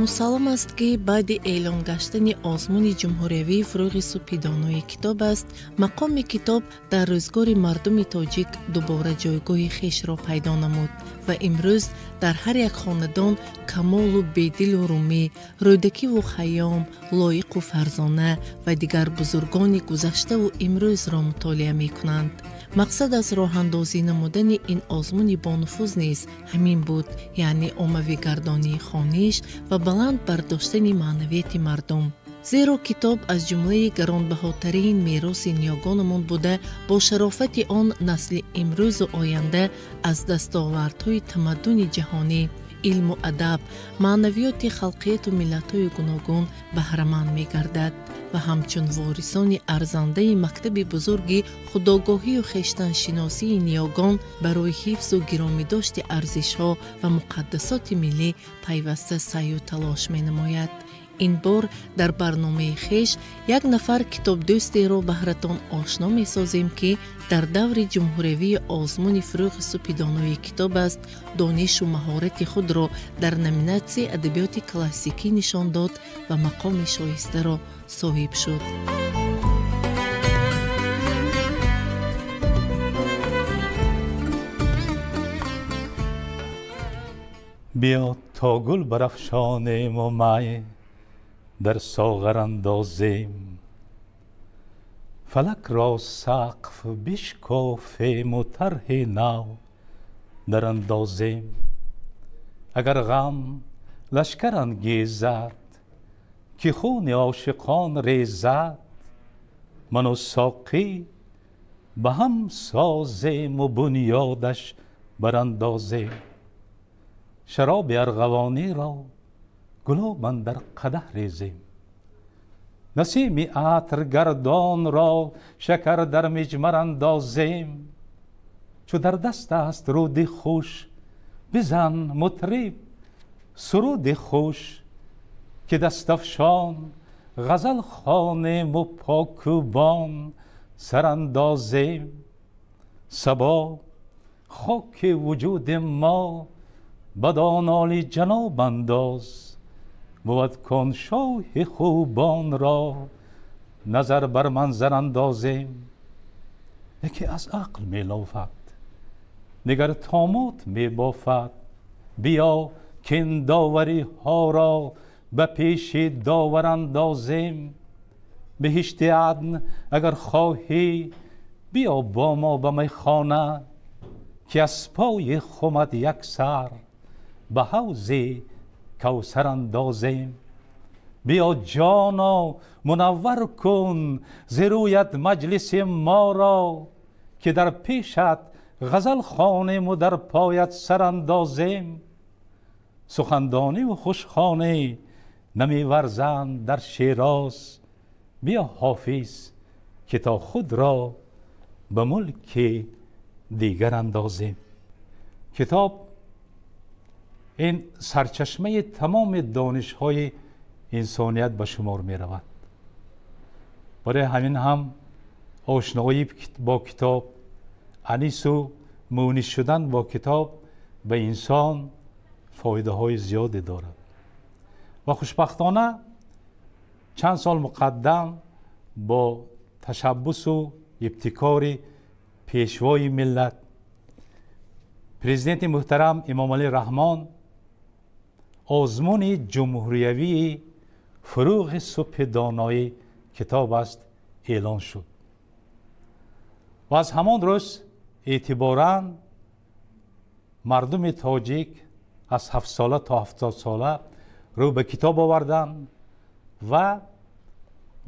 Мусаллам аст, ки баъди эълон гаштани озмуни ҷумҳуриявии «Фурӯғи субҳи донои китоб аст», мақоми китоб дар рӯзгори мардуми тоҷик дубора ҷойгоҳи хешро пайдо намуд ва имрӯз дар ҳар як хонадон Камолу Бедилу Румӣ, Рӯдакиву Хайём, Лоиқу Фарзона ва дигар бузургони гузаштаву имрӯзро мутолиа мекунанд. Мақсад аз роҳандозӣ намудани ин озмуни бонуфуз низ ҳамин буд, яъне оммавигардонии хониш ва баланд бардоштани маънавияти мардум. Зеро китоб аз ҷумлаи гаронбаҳотарин мероси ниёгонамон буда, бо шарофати он насли имрӯзу оянда аз дастовардҳои тамаддуни ҷаҳонӣ, илму адаб, маънавиёти халқияту миллатҳои гуногун баҳраманд мегардад ва ҳамчун ворисони арзандаи мактаби бузурги худогоҳию хештаншиносии ниёгон барои ҳифзу гиромидошти арзишҳо ва муқаддасоти миллӣ пайваста саъю талош менамояд. Ин бор дар барномаи хеш як нафар китобдӯстеро баҳратон ошно месозем, ки дар даври ҷумҳуриявии озмуни «Фурӯғи субҳи донои китоб аст» донишу маҳорати худро дар номинатсияи адабиёти классикӣ нишон дод ва мақоми шоистаро соҳиб шуд. Биё то гул барафшонему май дар соғар андозем, фалакро сақф бишкофему тарҳи нав дарандозем. Агар ғам лашкар ангезад, ки хуни ошиқон резад, ману соқӣ ба ҳам созему бунёдаш барандозем. Шароби арғавониро гулобан дар қадаҳ резем, насими атр гардонро шакар дар миҷмар андозем. Чу дар даст аст руди хуш, бизан, мутриб, суруди хуш, ки дастафшон ғазал хонему покӯбон сарандозем. Сабо, хоки вуҷуди мо ба доноли ҷаноб андоз, бувад кон шоҳи хубонро назар бар манзар андозем. Яке аз ақл мелофад, дигар томот мебофад. Биё, кин довариҳоро ба пеши довар андозем. Биҳишти адн агар хоҳӣ, биё бо мо ба майхона, ки аз пои хумат як сар ба ҳавзи кавсар андозем. Биё, ҷоно, мунаввар кун зи рӯят маҷлиси моро, ки дар пешат ғазал хонему дар поят сар андозем. Сухандониву хушхонӣ намеварзанд дар Шероз. Биё, Ҳофиз, ки то худро ба мулки дигар андозем. Китоб ин сарчашмаи тамоми донишҳои инсоният ба шумор меравад. Барои ҳамин ҳам ошноӣ бо китоб, анису муунис шудан бо китоб ба инсон фоидаҳои зиёде дорад. Ва хушбахтона чанд сол муқаддам бо ташаббусу ибтикори пешвои миллат, президенти муҳтарам Эмомалӣ Раҳмон, озмуни ҷумҳуриявии «Фурӯғи субҳи доноӣ китоб аст» эълон шуд ва аз ҳамон рӯз эътиборан мардуми тоҷик аз 7-сола то 70-сола рӯ ба китоб оварданд ва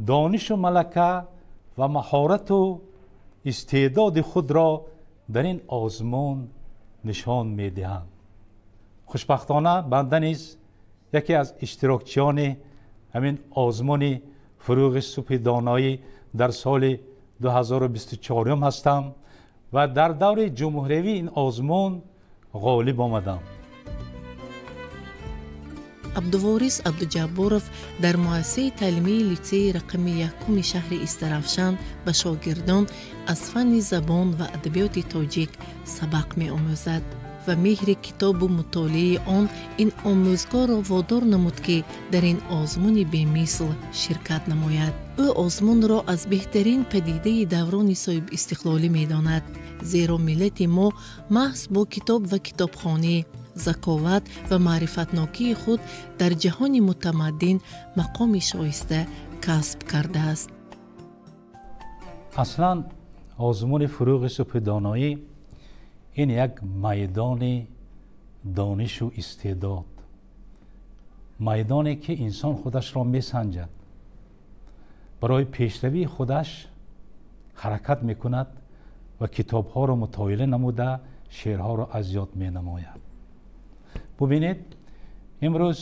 донишу малака ва маҳорату истеъдоди худро дар ин озмун нишон медиҳанд. Хушбахтона банда низ яке аз иштирокчиёни ҳамин озмуни «Фурӯғи субҳи доноӣ» дар соли 2024 ҳастам ва дар даври ҷумҳуриявии ин озмун ғолиб омадам. Абдуворис Абдуҷабборов дар муассисаи таълимии литсеи рақами якуми шаҳри Истаравшан ба шогирдон аз фанни забон ва адабиёти тоҷик сабақ меомӯзад. ва меҳри китобу мутолиаи он ин омӯзгорро водор намуд, ки дар ин озмуни бемисл ширкат намояд. Ӯ озмунро аз беҳтарин падидаи даврони соҳибистиқлолӣ медонад, зеро миллати мо маҳз бо китоб ва китобхонӣ, заковат ва маърифатнокии худ дар ҷаҳони мутамаддин мақоми шоиста касб кардааст. Аслан озмуни «Фурӯғи субҳи доноӣ» ин як майдони донишу истеъдод, майдоне ки инсон худашро месанҷад, барои пешравии худаш ҳаракат мекунад ва китобҳоро мутолиа намуда, шеърҳоро аз ёд менамояд. Бубинед, имрӯз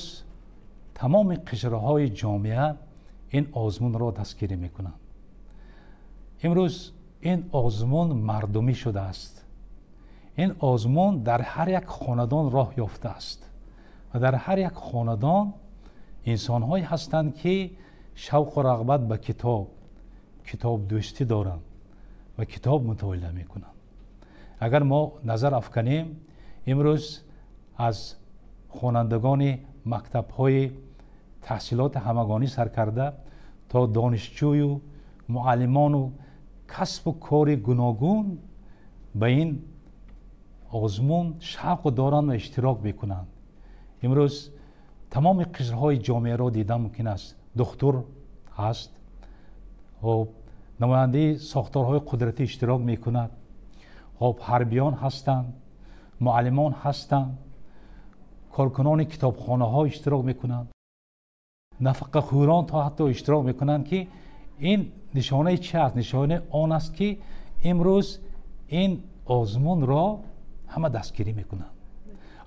тамоми қишрҳои ҷомеа ин озмунро дастгирӣ мекунанд. Имрӯз ин озмун мардумӣ шудааст. Ин озмун дар ҳар як хонадон роҳ ёфтааст ва дар ҳар як хонадон инсонҳое ҳастанд, ки шавқу рағбат ба китоб, китобдӯстӣ доранд ва китоб мутолиа мекунанд. Агар мо назар афканем, имрӯз аз хонандагони мактабҳои таҳсилоти ҳамагонӣ сар карда то донишҷӯю муаллимону касбу кори гуногун ба ин озмун шавқ доранд ва иштирок мекунанд. Имрӯз тамоми қишрҳои ҷомеаро дидан мумкин аст. Духтур ҳаст, хоб, намояндаи сохторҳои қудратӣ иштирок мекунад, хоб, ҳарбиён ҳастанд, муаллимон ҳастанд, коркунони китобхонаҳо иштирок мекунанд, нафақахӯрон то ҳатто иштирок мекунанд, ки ин нишонаи чи аст? Нишонаи он аст, ки имрӯз ин озмунро ҳама дастгирӣ мекунанд.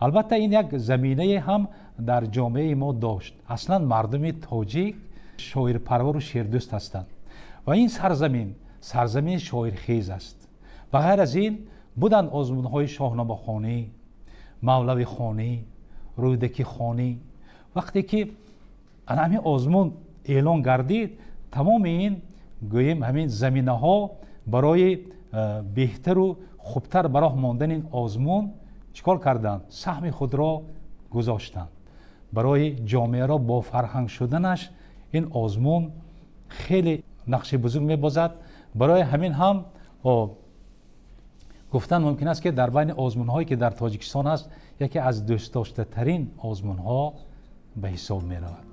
Албатта, ин як заминае ҳам дар ҷомеаи мо дошт. Аслан мардуми тоҷик шоирпарвару шеърдӯст ҳастанд ва ин сарзамин сарзамини шоирхез аст. Ба ғайр аз ин буданд озмунҳои шоҳномахонӣ, мавлавихонӣ, рӯдакихонӣ. Вақте ки ана ҳамин озмун эълон гардид, тамоми ин, гӯем, ҳамин заминаҳо барои беҳтару хубтар ба роҳ мондани ин озмун чӣ кор карданд? Саҳми худро гузоштанд. Барои ҷомеаро бо фарҳанг шуданаш ин озмун хеле нақши бузург мебозад. Барои ҳамин ҳам гуфтан мумкин аст, ки дар байни озмунҳое ки дар Тоҷикистон аст, яке аз дӯстдоштатарин озмунҳо ба ҳисоб меравад.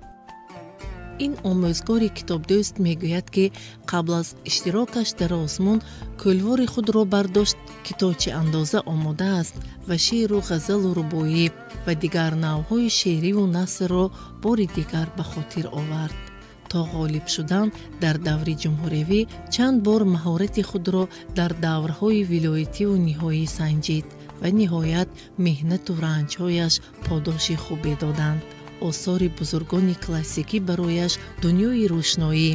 Ин омӯзгори китобдӯст мегӯяд, ки қабл аз иштирокаш дар озмун кӯлвори худро бардошт, ки то чӣ андоза омода аст, ва шеъру ғазалу рубоӣ ва дигар навъҳои шеъриву насрро бори дигар ба хотир овард. То ғолиб шудан дар даври ҷумҳуриявӣ чанд бор маҳорати худро дар даврҳои вилоятиву ниҳоӣ санҷид ва ниҳоят меҳнату ранҷҳояш подоши хубе доданд. Осори бузургони классикӣ барояш дунёи рӯшноӣ,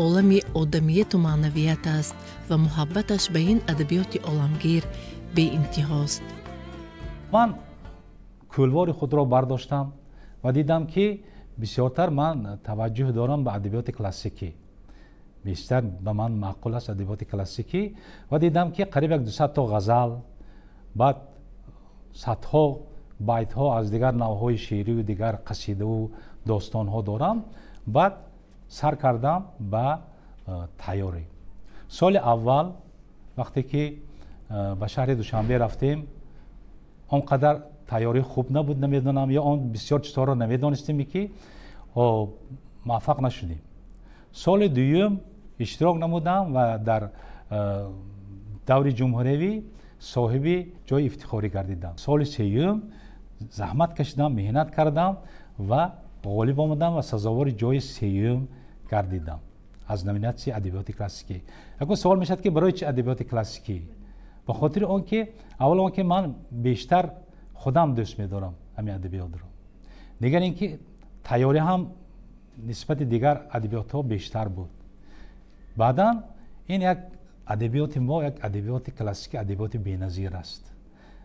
олами одамияту маънавият аст ва муҳаббаташ ба ин адабиёти оламгир беинтиҳост. Ман кӯлвори худро бардоштам ва дидам, ки бисёртар ман таваҷҷӯҳ дорам ба адабиёти классикӣ, бештар ба ман маъқул аст адабиёти классикӣ. Ва дидам, ки қариб як 200 то ғазал, баъд садҳо байтҳо аз дигар навъҳои шеърию дигар қасидаву достонҳо дорам. Баъд сар кардам ба тайёрӣ. Соли аввал, вақте ки ба шаҳри Душанбе рафтем, он қадар тайёрӣ хуб набуд, намедонам, ё он бисёр чизҳоро намедонистем, ки муваффақ нашудем. Соли дуюм иштирок намудам ва дар даври ҷумҳуриявӣ соҳиби ҷои ифтихорӣ гардидам. Соли сеюм заҳмат кашидам, меҳнат кардам ва ғолиб омадам ва сазовори ҷои сеюм гардидам аз номинатсияи адабиёти классикӣ. Якун савол мешавад, ки барои чи адабиёти классикӣ? Ба хотири он ки, аввал он ки ман бештар худам дӯст медорам ҳамин адабиётро, дигар ин ки тайёрӣ ҳам нисбати дигар адабиётҳо бештар буд. Баъдан ин як адабиёти мо, як адабиёти классикӣ, адабиёти беназир аст,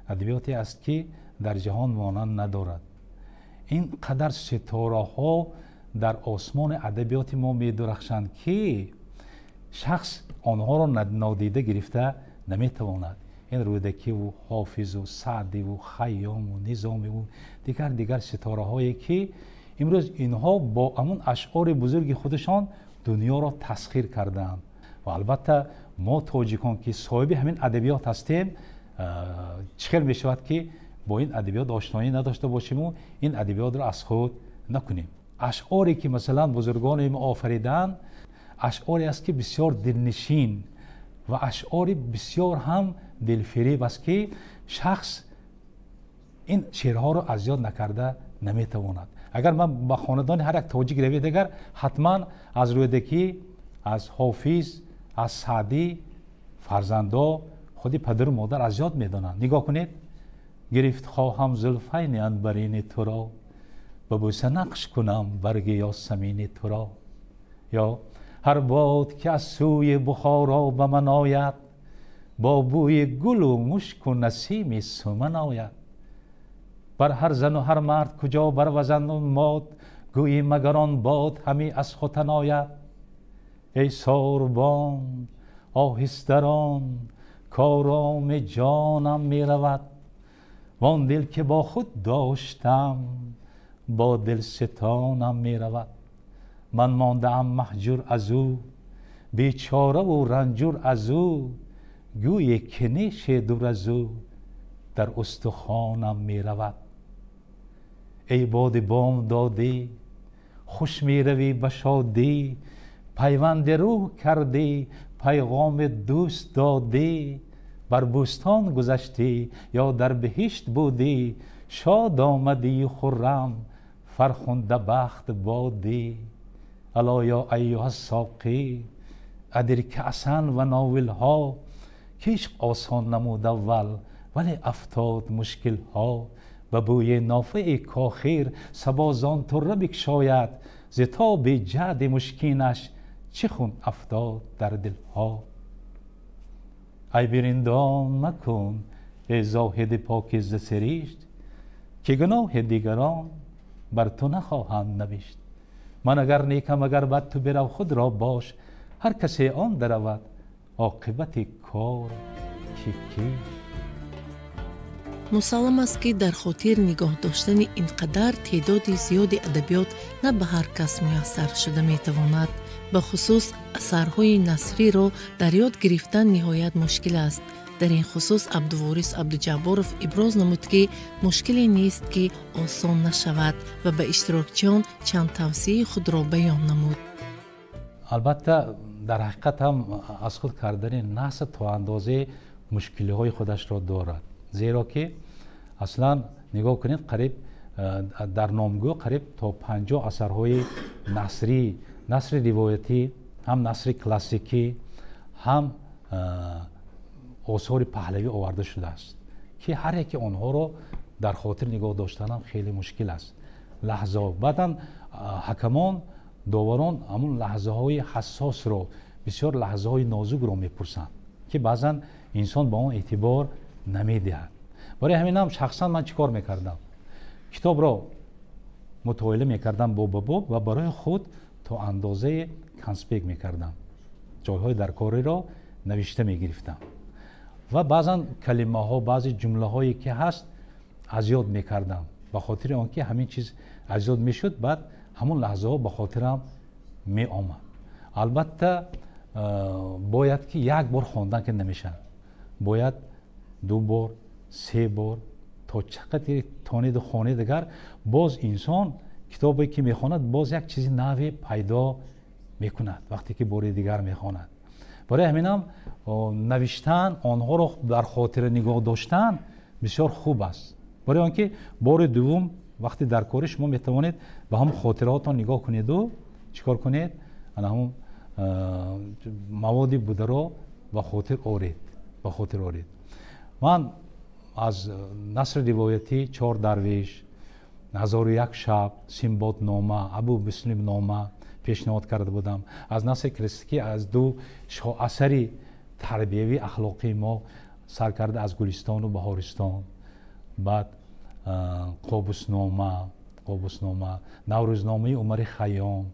адабиёте аст, ки дар ҷаҳон монанд надорад. Ин қадар ситораҳо дар осмони адабиёти мо медурахшанд, ки шахс онҳоро нодида гирифта наметавонад. Ин Рӯдакиву Ҳофизу Саъдиву Хайёму Низомиву дигар ситораҳое, ки имрӯз инҳо бо ҳамун ашъори бузурги худашон дунёро тасхир кардаанд. Ва албатта мо тоҷикон, ки соҳиби ҳамин адабиёт ҳастем, чӣ хел мешавад, ки бо ин адабиёт ошноӣ надошта бошиму ин адабиётро аз худ накунем? Ашъоре, ки масалан бузургони мо офаридаанд, ашъоре аст, ки бисёр дилнишин ва ашъори бисёр ҳам дилфиреб аст, ки шахс ин шеърҳоро аз ёд накарда наметавонад. Агар ман ба хонадони ҳар як тоҷик равед, агар ҳатман аз Рӯдакӣ, аз Ҳофиз, аз Саъдӣ фарзандо, худи падару модар аз ёд медонанд. Нигоҳ кунед: гирифт хоҳам зулфайни анбарини туро, ба бӯса нақш кунам барги ёсамини туро. Ё ҳар бод, ки аз сӯи Бухоро ба ман ояд, бо бӯи гулу мушку насими суман ояд. Бар ҳар зану ҳар мард куҷо барвазанду мод, гӯӣ магар он бод ҳаме аз Хотан ояд. Эй сорбон, оҳистарон, короми ҷонам меравад, вон дил, ки бо худ доштам, бо дилситонам меравад. Ман мондаам маҳҷур аз ӯ, бечораву ранҷур аз ӯ, гӯе ки неше дур аз ӯ дар устухонам меравад. Эй боди бомдодӣ, хуш меравӣ ба шодӣ, пайванди рӯҳ кардӣ, пайғоми дӯст додӣ. Бар бӯстон гузаштӣ ё дар биҳишт будӣ, шод омадию хуррам, фархундабахт бодӣ. Ало ё айюҳа соқӣ, адир каъсан ва новилҳо, ки ишқ осон намуд аввал, вале афтод мушкилҳо. Ба бӯи нофаи кохир сабо зон турра бикшояд, зи тоби ҷаъди мушкинаш чӣ хун афтод дар дилҳо. Ай бириндон макун, эй зоҳиди покиза сиришт, ки гуноҳи дигарон бар ту нахоҳанд навишт. Ман агар некам, агар бад, ту бирав, худро бош, ҳар касе он даравад, оқибати кор ки кишт. Мусаллам аст, ки дар хотир нигоҳ доштани ин қадар теъдоди зиёди адабиёт на ба ҳар кас муяссар шуда метавонад. Бахусус асарҳои насриро дар ёд гирифтан ниҳоят мушкил аст. Дар ин хусус Абдуворис Абдуҷабборов иброз намуд, ки мушкиле нест, ки осон нашавад, ва ба иштирокчиён чанд тавсияи худро баён намуд. Албатта, дар ҳақиқат ҳам аз худ кардани наср то андозаи мушкилиҳои худашро дорад, зеро ки аслан нигоҳ кунед, қариб дар номгӯ қариб то 50 асарҳои насрӣ, насри ривоятӣ, ҳам насри классикӣ, ҳам осори паҳлавӣ оварда шудааст, ки ҳар яке онҳоро дар хотир нигоҳ доштанам хеле мушкил аст. Лаҳзаҳо баъдан ҳакамон, доварон ҳамун лаҳзаҳои ҳассосро, бисёр лаҳзаҳои нозукро мепурсанд, ки баъзан инсон ба он эътибор намедиҳад. Барои ҳаминам шахсан ман чӣ кор мекардам? Китобро мутоила мекардам боб ба боб ва барои худ то андозаи конспект мекардам, ҷойҳои даркориро навишта мегирифтам ва баъзан калимаҳо, баъзе ҷумлаҳое, ки ҳаст, аз ёд мекардам, ба хотири он ки ҳамин чиз аз ёд мешуд, баъд ҳамон лаҳзаҳо ба хотирам меомад. Албатта, бояд ки як бор хондан ки намешавад, бояд ду бор, се бор, то чақадр тонеду хонед. Агар боз инсон китобе ки мехонад, боз як чизи наве пайдо мекунад, вақте ки бори дигар мехонад. Барои ҳаминам навиштан, онҳоро дар хотира нигоҳ доштан бисёр хуб аст, барои он ки бори дуввум вақте дар кори шумо метавонед ба ҳамон хотираҳотон нигоҳ кунеду чӣ кор кунед, ана ҳамон маводи бударо ба хотир оред. Ман аз насри ривоятӣ «Чор дарвеш», «Ҳазору як шаб», «Симбоднома», «Абу Муслимнома» пешниҳод карда будам. Аз насри классикӣ аз ду асари тарбиявии ахлоқии мо сар карда, аз «Гулистону Баҳористон», баъд «Қобуснома», «Наврӯзномаи Умари Хайём»,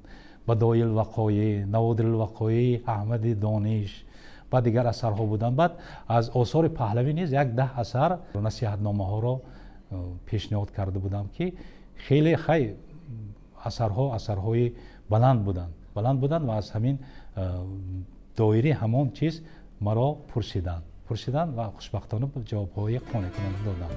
«Бадоил вақоеъ», «Наводирил вақоеи» Аҳмади Дониш. Баъд дигар асарҳо буданд. Баъд аз осори паҳлавӣ низ як 10 асар насиҳатномаҳоро пешниҳод карда будам, ки хеле хай асарҳо асарҳои баланд буданд, баланд буданд ва аз ҳамин доираи ҳамон чиз маро пурсиданд ва хушбахтона ҷавобҳои қонеъкунанда додам.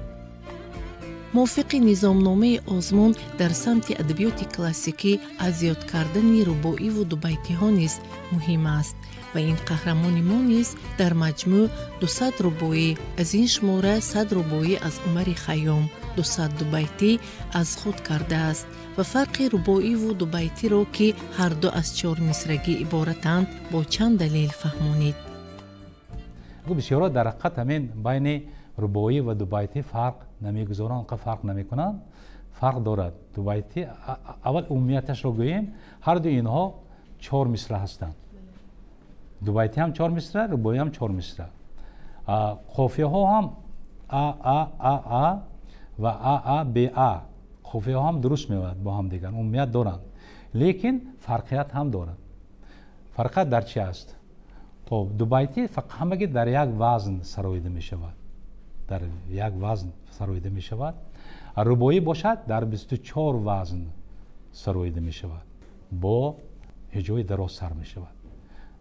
Мувофиқи низомномаи озмун дар самти адабиёти классикӣ аз ёд кардани рубоиву дубайтиҳо низ муҳим аст ва ин қаҳрамони мо низ дар маҷмӯъ 200 рубоӣ, аз ин шумора 100 рубоӣ аз Умари Хайём, 200 дубайтӣ аз худ кардааст ва фарқи рубоиву дубайтиро, ки ҳарду аз чормисрагӣ иборатанд, бо чанд далел фаҳмонид. Бисёрҳо дар ҳақиқат ҳамин байни рубоӣ ва дубайтӣ фарқ намегузоранд, онқа фарқ намекунанд. Фарқ дорад. Дубайтӣ аввал умумияташро гӯем, ҳарду инҳо 4 мисра ҳастанд. Дубайтӣ ҳам 4 мисра, рубоӣ ҳам 4 мисра. Қофияҳо ҳам а а а а ва а а б а, қофияҳо ҳам дуруст меояд бо ҳам дигар, умумият доранд, лекин фарқият ҳам дорад. Фарқият дар чи аст? Хоб, дубайтӣ фақат ҳамагӣ дар як вазн сароида мешавад, дар як вазн сароида мешавад. Рубоӣ бошад дар 24 вазн сароида мешавад, бо ҳиҷои дароз сар мешавад.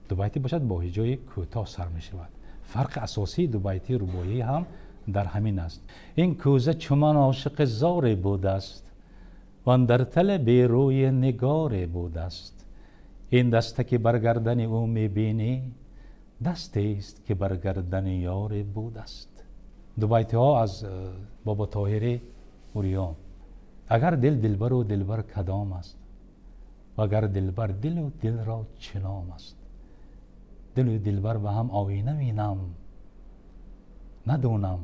Дубайтӣ бошад бо ҳиҷои кӯтоҳ сар мешавад. Фарқи асосии дубайтӣ рубоӣ ҳам дар ҳамин аст. Ин кӯза чуман ошиқи зоре будааст, ван дар талаби рӯи нигоре будааст. Ин дасте ки бар гардани ӯ мебинӣ, дастест ки бар гардани ёре будааст. Дубайтиҳо аз Бобо Тоҳири Уриён. Агар дил дилбару дилбар кадом аст, ва агар дилбар дилу дилро чӣ ном аст. Дилу дилбар ба ҳам оина винам, надонам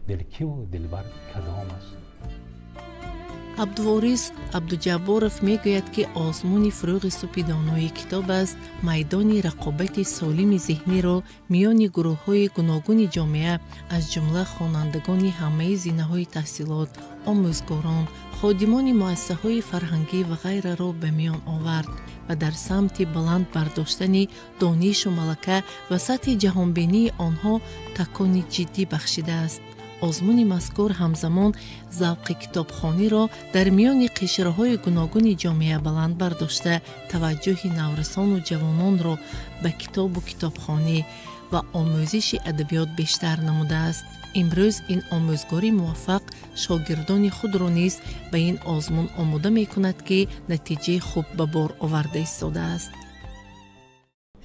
дил киву дилбар кадом аст. Абдуворис Абдуҷабборов мегӯяд, ки озмуни фурӯғи субҳи донои китоб аст майдони рақобати солими зеҳниро миёни гурӯҳҳои гуногуни ҷомеа, аз ҷумла хонандагони ҳамаи зинаҳои таҳсилот, омӯзгорон, ходимони муассисаҳои фарҳангӣ ва ғайраро ба миён овард ва дар самти баланд бардоштани донишу малака ва сатҳи ҷаҳонбинии онҳо такони ҷиддӣ бахшидааст. Озмуни мазкур ҳамзамон завқи китобхониро дар миёни қишрҳои гуногуни ҷомеа баланд бардошта, таваҷҷӯҳи наврасону ҷавононро ба китобу китобхонӣ ва омӯзиши адабиёт бештар намудааст. Имрӯз ин омӯзгори муваффақ шогирдони худро низ ба ин озмун омода мекунад, ки натиҷаи хуб ба бор оварда истодааст.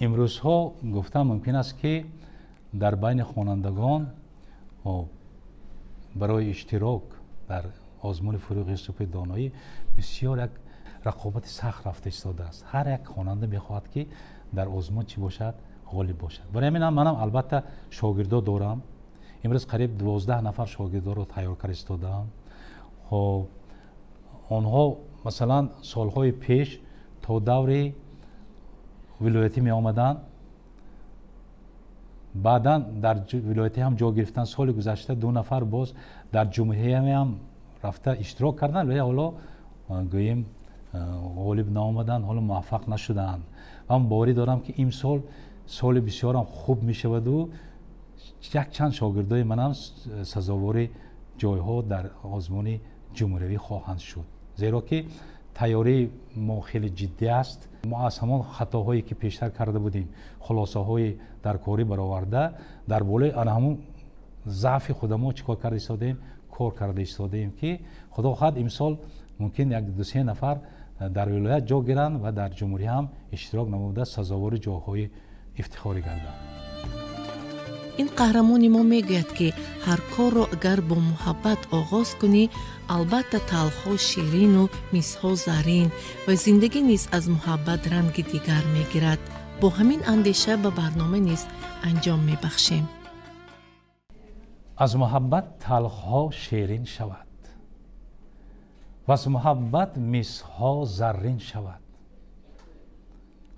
Имрӯзҳо гуфтан мумкин аст, ки дар байни хонандагон барои иштирок дар озмуни фурӯғи субҳи доноӣ бисёр як рақобати сахт рафта истодааст. Ҳар як хонанда мехоҳад, ки дар озмун чӣ бошад, ғолиб бошад. Барои ҳамин манам албатта шогирдо дорам. Имрӯз қариб 12 нафар шогирдоро тайёр карда истодаам. Хоб, онҳо масалан солҳои пеш то даври вилоятӣ меомаданд, баъдан дар вилоятӣ ҳам ҷо гирифтанд. Соли гузашта 2 нафар боз дар ҷумҳурия ҳам рафта иштирок карданд, вале ҳоло гӯем ғолиб наомаданд, ҳоло муваффақ нашуданд. Ва ман боварӣ дорам, ки имсол соли бисёрам хуб мешаваду якчанд шогирдои манам сазовори ҷойҳо дар озмуни ҷумҳуриявӣ хоҳанд шуд, зеро ки тайёрии мо хеле ҷиддӣ аст. Мо аз ҳамон хатоҳое ки пештар карда будем хулосаҳои даркорӣ бароварда, дар болои ана ҳамон заъфи худамо чӣ кор карда истодаем, кор карда истодаем, ки худо хоҳад имсол мумкин як 2-3 нафар дар вилоят ҷо гиранд ва дар ҷумҳурӣ ҳам иштирок намуда сазовори ҷойҳои ифтихорӣ гарданд. Ин қаҳрамони мо мегӯяд, ки ҳар корро агар бо муҳаббат оғоз кунӣ, албатта талхҳо ширину мисҳо зарин ва зиндагӣ низ аз муҳаббат ранги дигар мегирад. Бо ҳамин андеша ба барнома низ анҷом мебахшем. Аз муҳаббат талхҳо ширин шавад ва аз муҳаббат мисҳо заррин шавад,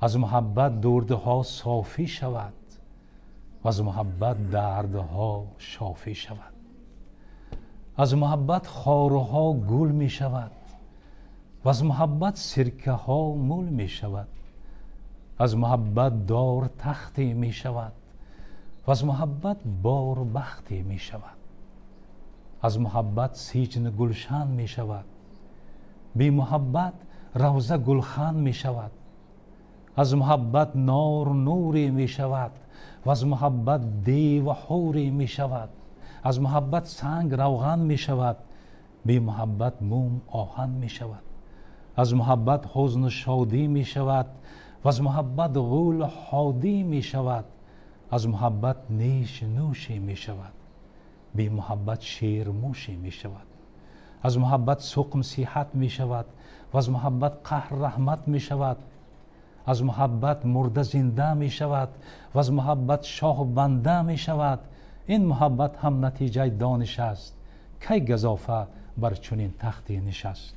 аз муҳаббат дурдҳо софӣ шавад ва аз муҳаббат дардҳо шофӣ шавад, аз муҳаббат хорҳо гул мешавад ва аз муҳаббат сиркаҳо мул мешавад, Аз муҳаббат дор тахте мешавад ва аз муҳаббат бор бахте мешавад. Аз муҳаббат сиҷн гулшан мешавад, бемуҳаббат равза гулхан мешавад. Аз муҳаббат нор нуре мешавад ва аз муҳаббат дев ҳуре мешавад. Аз муҳаббат санг равған мешавад, бемуҳаббат мум оҳан мешавад. Аз муҳаббат ҳузну шодӣ мешавад ва аз муҳаббат ғул ҳодӣ мешавад. Аз муҳаббат неш нӯше мешавад, бемуҳаббат шер мӯше мешавад. Аз муҳаббат суқм сиҳат мешавад ва аз муҳаббат қаҳр раҳмат мешавад. Аз муҳаббат мурда зинда мешавад ва аз муҳаббат шоҳ банда мешавад. Ин муҳаббат ҳам натиҷаи дониш аст, кай газофа бар чунин тахте нишаст.